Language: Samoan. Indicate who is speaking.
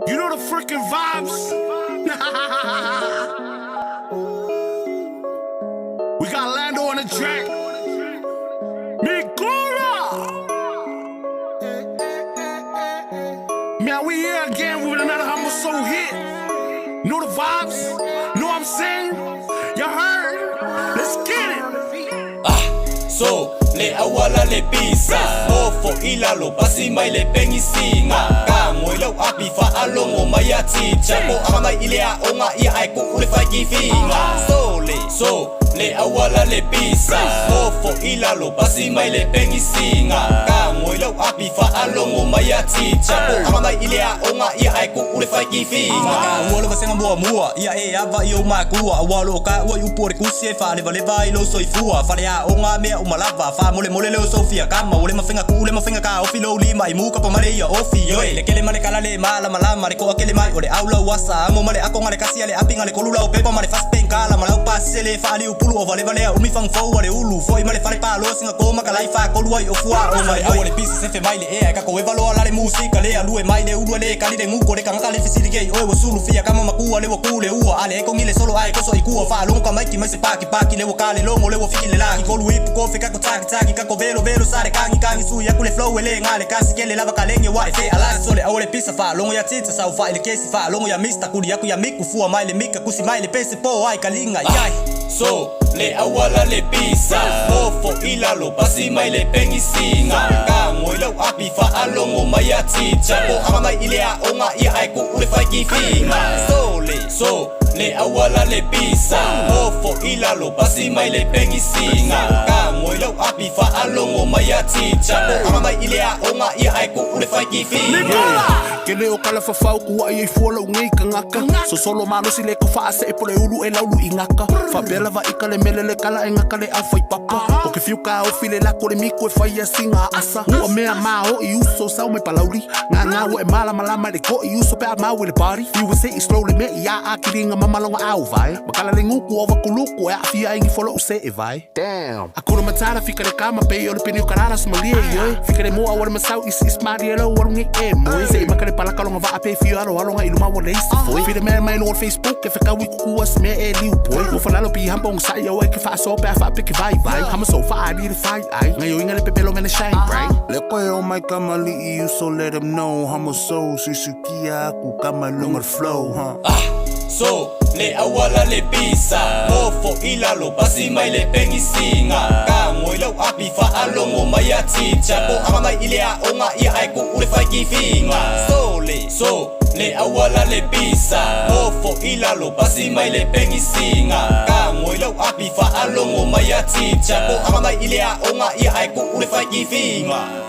Speaker 1: You know the freaking vibes. We got Lando on the track. Mikura! Man, we here again with another Humble Soul hit. Know the vibes? Know what I'm saying? You heard? Let's get it!
Speaker 2: So le auala le pisa Ofo i lalo pasi mai le pengisiga Ka ngoi lau api faalogo mai a ticha Po agamai i le aoga ia ae kuu le faikifiga So le so le auala le pisa Ofo i lalo pasi mai le pengisiga Ka ngoi lau api faalogo mai a ticha Po agamai i le aoga ia ae kuu le faikifiga Ka ua le vasega muamua ia e ava i ou makua Aua o loo taua i upu o le tusi e faalevaleva ai lou soifua Faleaoga mea uma lava faamolemole leo sou fia kama Ua le mafai ona tuu le mafai ona taofi lou lima i muka pa male ia ofi Ioe le kele ma le kala le malamalama le toakele mai o le au lau asa Amo ma le akoga le kasi a le apiga le kolu lau pepa ma le fasi penkala Ma lau pasese le faaliupulu o valevalea umi fagufou a le ulu Foi ma le fale palo singa ko ma ka lai faatolu ai o fuaoga Ioe le pisa sefe mai le ea e kako eva loa la le musika le alue mai le ulu e le kali le nguko le kagaka le fesili kei oe ua sulu fia kama makua le ua ku le ua ale e kongi le solo ae koso i kua faalogo ka maiki mai se paki paki le ua kale logo le ua fiki le lagi kolu ipu kofe kako taki taki kako velo velo sare kangi kangi sui aku le flow e le ngale kasi kele lava kalenge wa e fe alasi sole aua le pisa faalogo ia tita sau fai le kesi faalogo ia mista kuli aku ia miku fua mai le mika kusi mai le pese po ai kalinga iai So le auala le pisa Ofo i lalo pasi mai le pengisiga Ka ngoi lau api faalogo mai a ticha Po agamai i le aoga ia ae kuu le faikifiga So le so le auala le pisa Ofo i lalo pasi mai le pengisiga Ka ngoi lau api faalogo mai a ticha Po agamai i le aoga ia ae kuu le faikifiga
Speaker 1: Ke le o kala fafau kua ai fua lau ngei kangaka So solo malosi le ko faase e pole ulu e laulu i ngaka Faapea lava i ka le mele le kala e ngaka le au fai papa O ke fiu ka o file lako le miko e fai a singa asa Ua mea ma o i uso sau me palauli Ngā ngā ua e malama lama le ko i uso pe a mau i le party Fiu e se i slowly me i a a kiringa mamalonga au vai Makala le nguku o vakuluku e a fia ingi folo u se e vai Damn. Akuna matata fika le kama pe o le pini o karara somalia ioi Fika le mua o le masau is is mari e lau alunga e moi Se i maka le palaka longa vaa pe fio alo alonga i luma wa leisi foi Fida mea mai lo Facebook e whakau i kukua se mea e liu boy Ua whalalo pi hampa onga sai au e ke whaaso pe a whaapeke vai vai Hama so wha ali le whai ai Ngai o inga le pepe longa ne shine bright
Speaker 3: Le koe o mai kamali'i you so let 'em know Hamo so susukia aku kama lunga flow huh
Speaker 2: So le auala le pisa Ofo i lalo pasi mai le pengisiga Ka ngoi lau api faalogo mai a ticha Po agamai i le aoga ia ae kuu le faikifiga So le so le auala le pisa Ofo i lalo pasi mai le pengisiga Ka ngoi lau api faalogo mai a ticha Po agamai i le aoga ia ae kuu le faikifiga.